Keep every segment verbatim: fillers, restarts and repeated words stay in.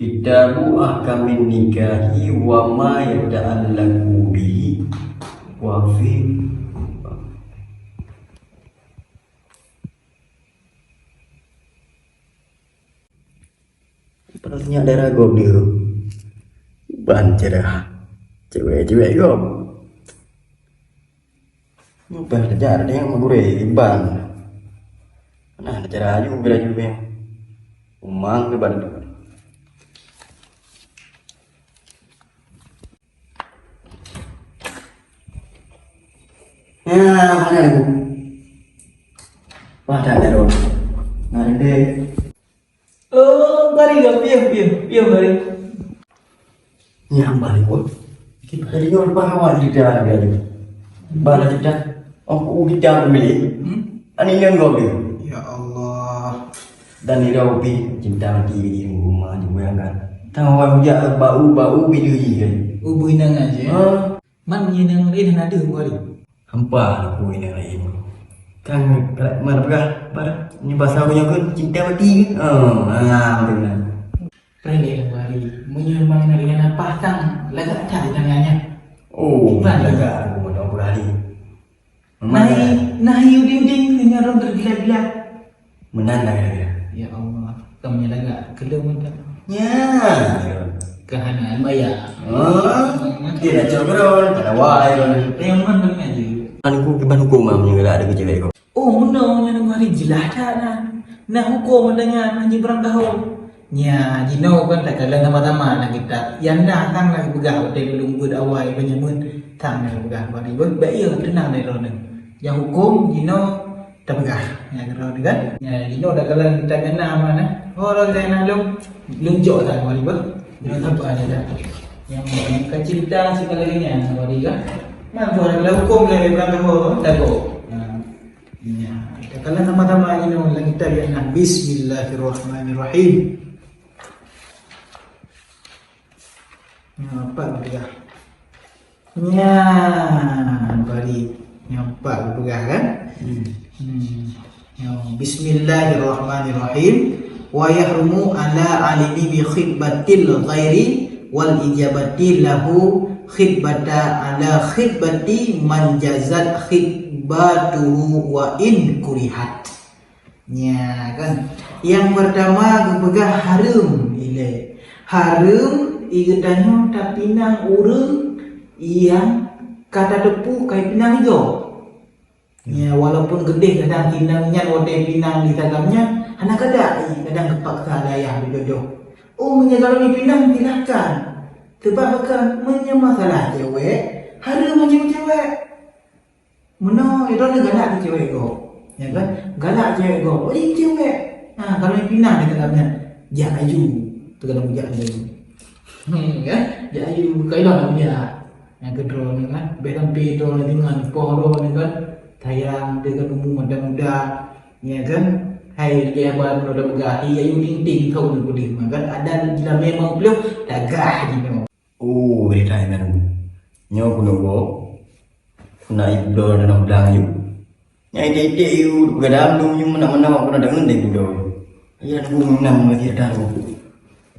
Kitabu ahkamin nikahi wa ma yata'allaqu bihi wa fi. Padahai nyak dara gob dia. Ban cerah. Cewek-cewek gob. Mupah tajak ada yang meugurée iban. Nah, cara aju bila aju yang umang ke ban. Ya, mana aku? Wah, tak ada dong. Nah, deh. Oh, bari kau, piye, piye, piye bari? Nyang bari pun. Kita tadi nyoe lepas awak cerita lagi aja. Bala cerita. Oh, kita pemilik. Hmm? Ani nyang kau dia. Ya Allah. Dan dia upi cinta mati di rumah di bayangkan. Tahu awak hujak bau-bau video kan. Oh, berinang aja. Ha? Man meunyoe nyang laén hana deuh, Bukhari? Hampa aku nyang laén. Kan mar peugah, bar, ni pasal meunyoe keu cinta mati ke? Oh, ha, beuna. Preh lé, Bukhari. Meunyoe memang na dengan apa kang lagak that tangannya. Oh, lagak aku mau tahu Bukhari. Nahi, nahi uding-uding dengan orang tergila-gila. Meunan lagak-lagak. Ya Allah, kamu lagak kelom mantap. Ya. Kehana maya. Oh, dia dah cakap orang, tak ada wai orang. Yang mana aja. Anu ku kiban hukum mah meunyoe ada keu cewek kau. Oh, meunan yang mari jelas dah nah. Nah hukum dengan haji berang tahun. Nya, jinoe kan takalon sama-sama na kitab. Nyang na kang na geupeugah watée lôn beuet awai lôn nyan meuet, kang na geupeugah bari beuet, bék iya teunang lé droeneuh. Nyang huköm jinoe tapeugah. Nya keudroe kan. Nya, jinoe takalon kitab nyang na mana? Oh, lôn keunan lôn, lôn jok that bari beuet. Jinoe sabar aja dah. Nyang ka cerita sikali nyan bari kan. Nah, tu adalah hukum lé Ibrahim Tago. Nah, nya, takalon sama-sama jinoe lam kitab nyang na. Bismillahirrahmanirrahim. Nyoe pat geupeugah. Nyan, bari. Nyoe pat geupeugah kan? Hmm. Hmm. Nyoe, bismillahirrahmanirrahim. Wa yahrumu ala alimi bi khitbatil ghairi wal ijabati lahu khitbata ala khitbati man jazat khitbatuhu wa in kurihat. Nya kan. Yang pertama geupeugah hareuem ilée. Hareuem i geutanyoe tapinang ureuëng nyang ka tateupeue ka ipinang igoe. Nya walaupun geudeh kadang pinang nyan watée pinang di tagam nyan hana kada i kadang geupaksa dayah beujodoh. Oh meunyoe galom ipinang silahkan. Sebab kan meunyoe masalah cewek hareuem hanya cewek. Meunoe, droeneuh galak keu cewek gob. Ya kan? Galak cewek gob. Oh, jadi cewek. Ha, kalau pinang di tengah nyan, jak aju. Teugadang jak aju. Hmm, kan? Jak aju, buka ilang dah punya. Yang kedua ni kan, beh sampai droeneuh dengan poh droeneuh kan. Sayang dia kan umur muda-muda. Ya kan? Hai dia baru udah peugah, iya yu ting ting kau ni boleh kan. Ada dalam memang belum tagah di memang. Oh, berita yang nyoe kuno go. Kuna iblo dan ulang yu. Nyai titik yu begadang dum yu meunak-meunak kuna dengan dek budo. Ya dum menang lagi ada.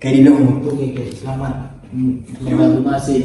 Kayak di dong. Oke, oke, selamat. Hmm, selamat terima kasih.